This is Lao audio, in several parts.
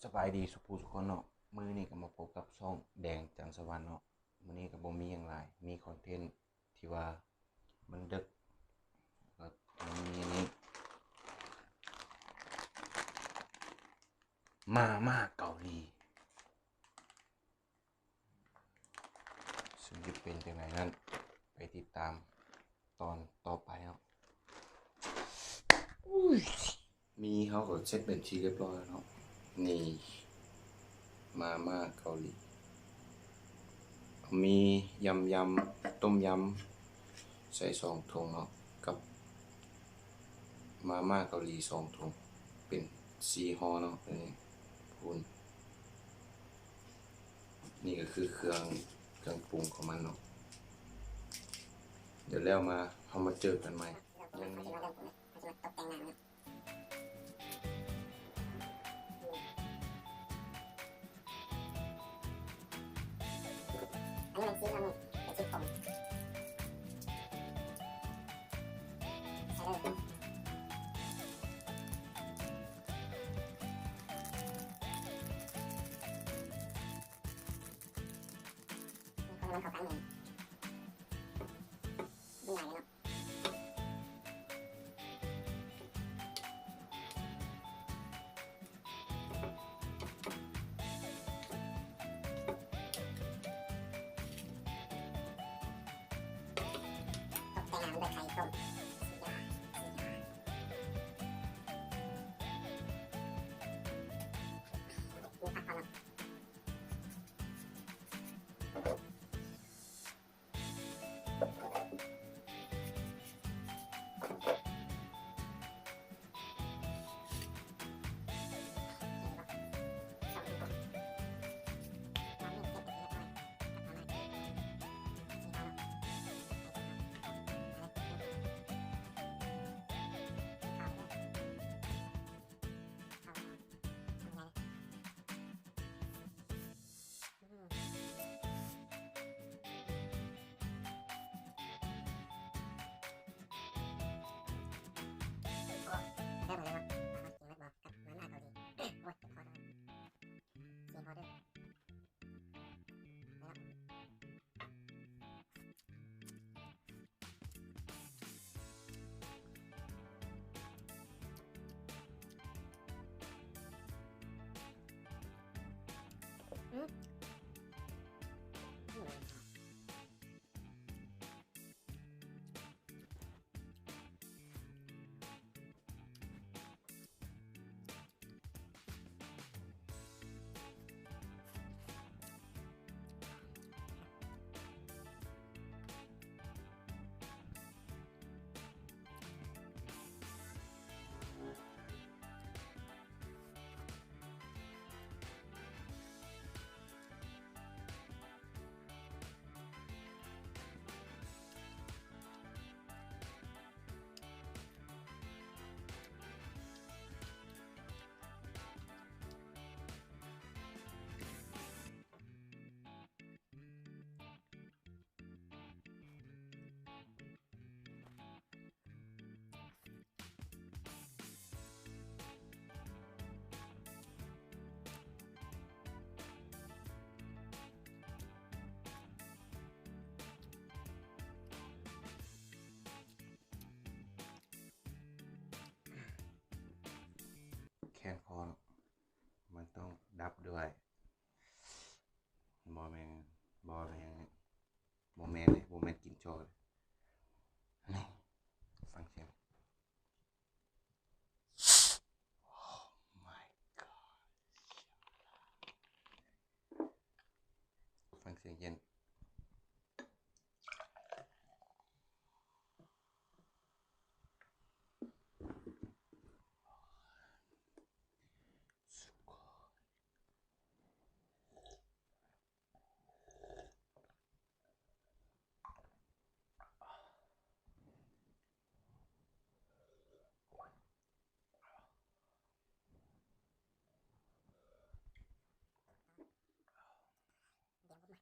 ສະບາຍດີສູ່ຜູ້ສູ່ຄົນເນາະ, ມື້ນີ້ກໍມາພົບກັບຊ່ອງແດງຈັນສະຫວັນເນາະ. ມື້ນີ້ກໍບໍ່ມີຫຍັງຫຼາຍ, ມີຄອນເທັນທີ່ວ່າມັນດຶກ ກໍມີອັນນີ້ ມາມ່າເກົາຫຼີ. ເຊິ່ງຈະເປັນຈັ່ງໃດນັ້ນ ໄປຕິດຕາມຕອນຕໍ່ໄປເນາະ. ມີ ເຮົາກໍເຊັດເປັນທີ່ຮຽບຮ້ອຍແລ້ວເນາະ. ນີ້ ມາມ່າເກົາຫຼີ ມີຢຳຢຳ ຕົ້ມຢຳ ໃສ່ສອງຖົງເນາະ ກັບມາມ່າເກົາຫຼີສອງຖົງ ເປັນສີ່ຫໍ່ເນາະ. ອັນນີ້ພຸ້ນ ນີ້ກໍຄືເຄື່ອງ ເຄື່ອງປຸງຂອງມັນເນາະ. ດຽວແລ້ວມາ ເຮົາມາເຈີກັນໃໝ່. ຍັງມີ ອັນນີ້ເປັນຊີສເນາະ ເປັນຊີສຜົງ ໃສ່ເລີຍ. ຄົນໃຫ້ມັນເຂົ້າກັນ ມັນງ່າຍເລີຍເນາະ. ຕົບແຕ່ງໜ້າມັນດ້ວຍໄຂ່ຕົ້ມ ມີຜັກພ້ອມເນາະ. ແຄນຄໍເນາະ ມັນຕ້ອງດັບດ້ວຍ ບໍ່ແມ່ນ ບໍ່ແມ່ນ ບໍ່ແມ່ນເດ້ ບໍ່ແມ່ນກິນຈອກເດ້. ນີ້ ຟັງສຽງ. Oh my god. ຟັງສຽງເຢັນ. ດຽວພົບໃໝ່.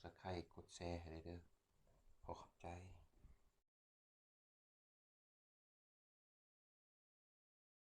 Subscribe ກົດແຊໃຫ້ແດ່ເດີ. ຂໍຂອບໃຈ.